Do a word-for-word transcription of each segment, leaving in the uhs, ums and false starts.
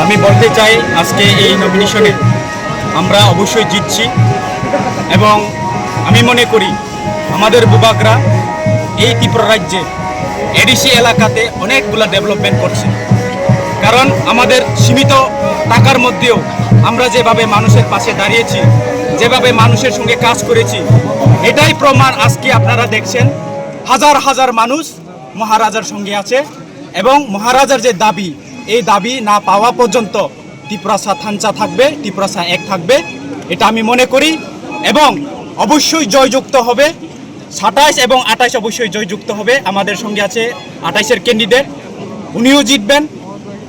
আমি বলতে চাই, আজকে এই নমিনেশনে আমরা অবশ্যই জিতছি এবং আমি মনে করি আমাদের বুবাগরা এই ত্রিপুরা রাজ্যে এডিসি এলাকাতে অনেকগুলা ডেভেলপমেন্ট করছে। কারণ আমাদের সীমিত টাকার মধ্যেও আমরা যেভাবে মানুষের পাশে দাঁড়িয়েছি, যেভাবে মানুষের সঙ্গে কাজ করেছি, এটাই প্রমাণ। আজকে আপনারা দেখছেন, হাজার হাজার মানুষ মহারাজার সঙ্গে আছে এবং মহারাজার যে দাবি, এই দাবি না পাওয়া পর্যন্ত ত্রিপুরাসা থানচা থাকবে, ত্রিপুরাসা এক থাকবে, এটা আমি মনে করি। এবং অবশ্যই জয়যুক্ত হবে সাতাইশ এবং আঠাইশ, অবশ্যই জয়যুক্ত হবে। আমাদের সঙ্গে আছে আঠাইশের ক্যান্ডিডেট, উনিও জিতবেন।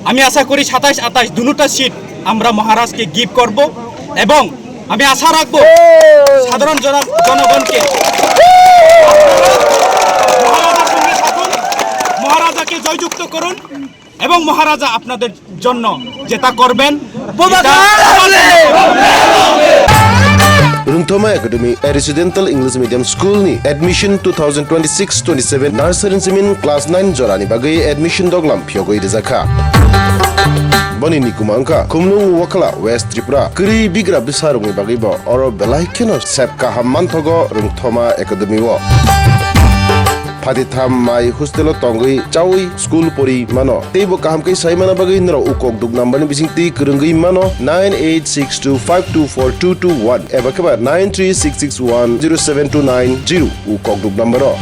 আমি আশা করি সাতাইশ আঠাইশ দুটা সিট আমরা মহারাজকে গিফট করব এবং আমি আশা রাখবো সাধারণ জন-, জনগণকে আপনারা মহারাজার সঙ্গে থাকুন, মহারাজাকে জয়যুক্ত করুন এবং মহারাজা আপনাদের জন্য যেটা করবেন, এটা Rungthoma Academy, a residential English medium school ni admission two thousand twenty-six twenty-seven nursery simin class nine jorani bagwi admission doglam phiyogwi rijakha. Boni nikuma wngkha Khumlung Wakhala, West Tripura. Kwrwi bigra bwsarokni bagwi bo oro belai kheno sep kaham manthogo Rungthoma Academy o. Phatitham mai hostel o tongwi chawi school pori mano. Teibo kaham khe sai mana bagwi norok u kokduk number ni bisingtwi kwrwngwi mano nine eight six two five two four two two one eba khe ba nine three six six one zero seven two nine zero u kokduk number o.